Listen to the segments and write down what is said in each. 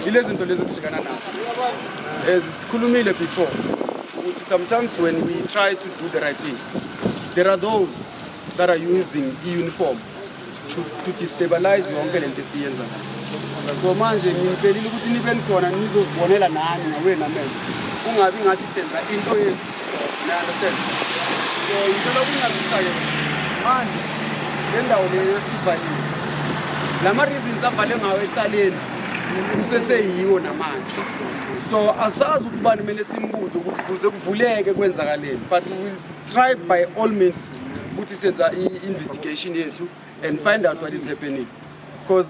Ile zinto lezi esibhekana nazo as sikhulumile before ukuthi sometimes when we try to do the right thing, there are those that are using i-uniform to destabilize yonke lento esiyenzayo. So manje nginicelile ukuthi nibe nikhona, nizozibonela nani ngawenu amehlo, kungabi ngathi senza into yethu sisodwa. Understand? So ngicela ukunazisa-ke manje le ndawo leyo ivaliwe. Lama reasons avale ngawo ecaleni kuseseyiwo namanje, so asazi ukuthi bani kumele simbuze ukuthi kuze kuvuleke kwenzakaleni, but we will try by all means ukuthi senza i-investigation yethu and find out what is happening, because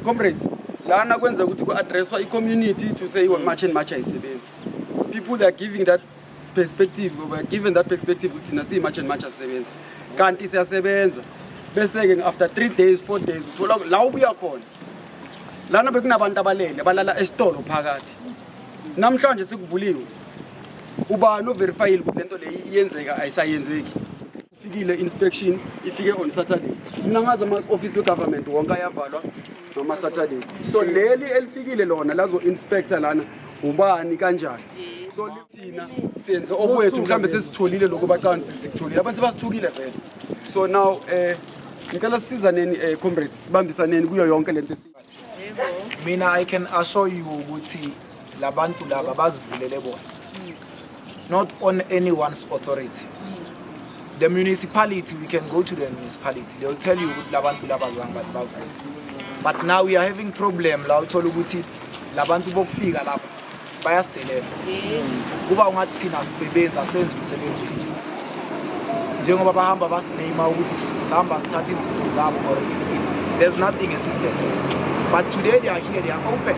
comrades, lana kwenza ukuthi ku-addresswa i-community to say March and March ayisebenzi. People are giving that perspective, were given that perspective ukuthi thina siyi-March and March asisebenzi, kanti siyasebenza. Bese-ke after 3 days, 4 days, uthola la ubuya khona lana bekunabantu abalele, balala esitolo phakathi. Namhlanje sekuvuliwe. Ubani overifyile ukuthi lento le iyenzeka, ayisayenzeki? Ifikile inspection, ifike on Saturday. Mina ngazi ama-office we-government wonke ayavalwa ngama-Saturdays, so leli elifikile lona lazo-inspector lana ubani, kanjani? So thina senze okwethu, mhlawumbe sesitholile lokho bacabanga sikutholile, abantu sebasithukile vele. So now ngicela sisizaneni, comrades, sibambisaneni kuyo yonke lento. Mina I can assure you ukuthi labantu laba bazivulele bona, not on anyone's authority. The municipality, we can go to the municipality, they will tell you ukuthi labantu laba zange bathi bavule. But now we are having problem la uthola ukuthi labantu bokufika lapha bayasidelela, kuba ungathi thina sisebenzi asenze umsebenzi wethu, njengoba bahamba basiname ukuthi sihamba sithatha izinto zabo or ini, ini. There's nothing esiyithethe, but today they are here, they are open.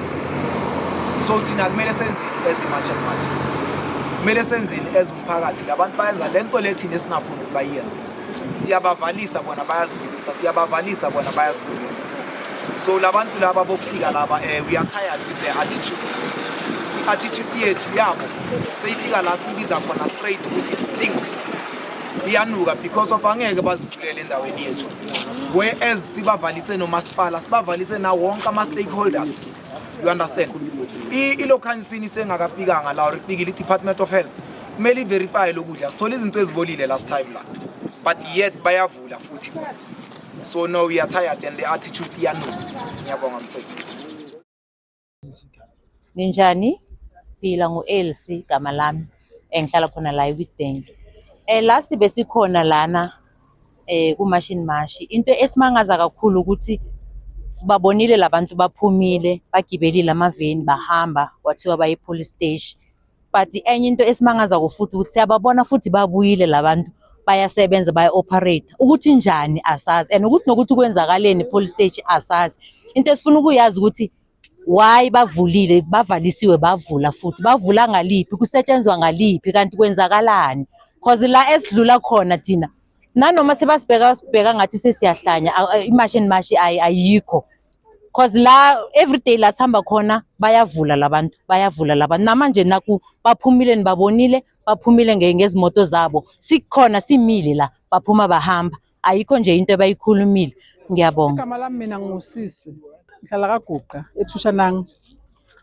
So thina kumele senzeni as i-March and March? Kumele senzeni as umphakathi? Labantu bayenza le nto le thina esingafuni ukuthi bayenze. Siyabavalisa, bona bayazivulisa, siyabavalisa, bona bayazivulisa. So labantu laba bokufika laba, we are tired with their attitude. I-attitude yethu yabo seyifika la sibiza khona straight ukuthi it stinks, iyanuka, because of angeke bazivulele endaweni yethu, whereas sibavalise nomasipala, sibavalise nawo wonke ama-stakeholders, you understand? I-lokhansini sengakafikanga la or ifikile i-Department of Health, kumele i-verify lokudla. Sithole izinto ezibolile last time la, but yet bayavula futhi bona. So no, we are tired and the attitude iyanuka. Ngiyabonga, mfethu. Ninjani? Phila. Ngu-Elsie igama lami, engihlala khona la eWitbank. Last besikhona lana ku-March and March. Into esimangaza kakhulu ukuthi sibabonile labantu baphumile, bagibelile amaveni, bahamba, kwathiwa baye police station. But enye into esimangazako futhi ukuthi siyababona futhi babuyile labantu, bayasebenza, baya-operate. Ukuthi njani asazi, and ukuthi nokuthi kwenzakaleni police station asazi. Into esifuna ukuyazi ukuthi why bavulile, bavalisiwe, bavula futhi, bavula ngaliphi, kusetshenzwa ngaliphi, kanti kwenzakalani? 'Cause la esidlula khona thina, nanoma sebasibheka, basibheka ngathi sesiyahlanya, i-March and March ayikho. 'Cause la everyday la sihamba khona bayavula labantu, bayavula labantu. Namanje naku baphumile, nibabonile, baphumile ngezimoto zabo. Sikhona simile la, baphuma bahamba. Ayikho nje into abayikhulumile. Ngiyabonga. Igama lami mina ngusisi, ngihlala kaGuqa eThushanang.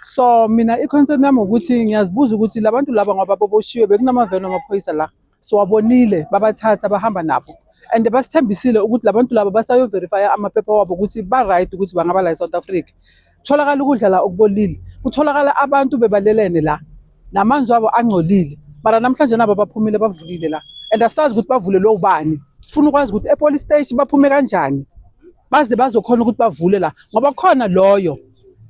So mina i-concern yami ukuthi ngiyazibuza ukuthi labantu laba ngoba baboshiwe, bekunamaveni amaphoyisa la, siwabonile babathatha bahamba nabo, and basithembisile ukuthi labantu laba basayo-verifya amaphepha wabo ukuthi ba-right ukuthi bangaba la e-South Africa. Kutholakala ukudla la okubolile, kutholakala abantu bebalelene la, namanzi wabo angcolile, mara namhlanje nabo baphumile bavulile la, and asazi ukuthi bavulelwe ubani. Sifuna ukwazi ukuthi e-police station baphume kanjani baze bazokhona ukuthi bavule la, ngoba khona loyo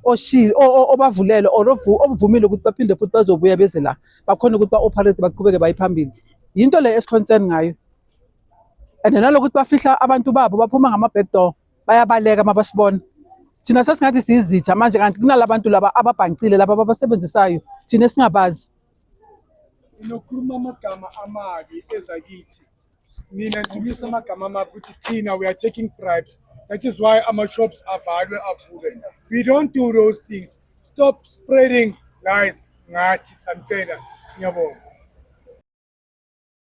oshile obavulele or ovumile ukuthi baphinde futhi bazobuya beze la, bakhona ukuthi ba-operate, baqhubeke baye phambili. Yinto le esi-concern ngayo, and nalokuthi bafihla abantu babo, baphuma ngama-back door, bayabaleka uma basibona. Thina sesingathi siyizitha manje, kanti kunalabantu laba ababhancile laba ababasebenzisayo, thina esingabazi. Nokhuluma amagama amabi ezakithi. Nina nikhulumisa amagama amabi ukuthi thina we are taking bribes, that is why ama-shops avalwe avulwe. We don't do those things. Stop spreading lies ngathi, samcela. Ngiyabonga.